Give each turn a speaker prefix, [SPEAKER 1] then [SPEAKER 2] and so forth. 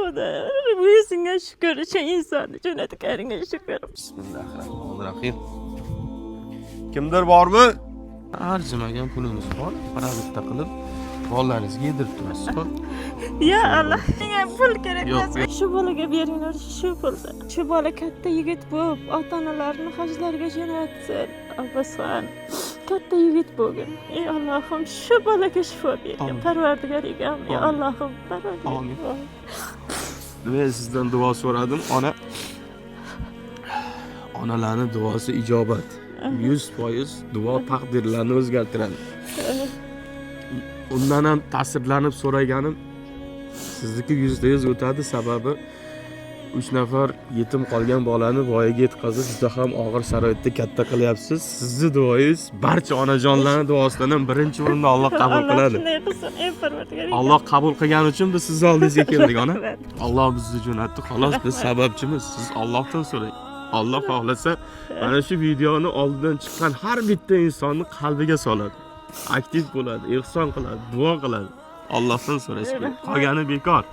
[SPEAKER 1] Xudo, yuzingga shukur, shu insonni jo'natganingga shukur.
[SPEAKER 2] Bismillahirrohmanirrohim. Kimdir bormi?
[SPEAKER 3] Arzimagan pulimiz bor. Продукт qilib bolalaringizga yedirib turasiz, xo'p?
[SPEAKER 1] Ya Alloh, menga pul kerak
[SPEAKER 3] Yo'q,
[SPEAKER 1] emas. Shu bolaga beringlar shu pulni. Shu bola katta yigit bo'lib, ota-onalarini hajlarga jo'natsin. Abbosxon, katta yigit bo'lgin. Ey Allohim, shu bolaga shifo bergin.
[SPEAKER 3] Amin.
[SPEAKER 1] Parvardigor egam, ey
[SPEAKER 3] Amin.
[SPEAKER 1] Allohim, Parvardigor.
[SPEAKER 3] Amin. Men sizdan duo so'radim, ona. Onalarni duosi ijobat. 100% duo taqdirlarni o'zgartiradi. Undan ham ta'sirlanib so'raganim, sizniki 100% o'tadi, sababi uch nafar yetim qolgan bolani voyaga yetkazib, juda ham og'ir sharoitda katta qilyapsiz. Sizni duoyingiz barcha onajonlarni duosidan ham birinchi o'rinda Alloh qabul
[SPEAKER 1] Alloh
[SPEAKER 3] qiladi.
[SPEAKER 1] shunday qilsin, ey Parvardigor egam.
[SPEAKER 3] Alloh qabul qilgani uchun biz sizni oldingizga keldik, ona.
[SPEAKER 1] Rahmat.
[SPEAKER 3] Alloh bizni jo'natdi, xolos, biz sababchimiz. Siz Allohdan so'rang. Alloh xohlasa, mana shu videoni oldidan chiqqan har bitta insonni qalbiga soladi. Aktiv bo'ladi, ehson qiladi, duo qiladi. Allohdan so'rash kerak. Qolgani bekor.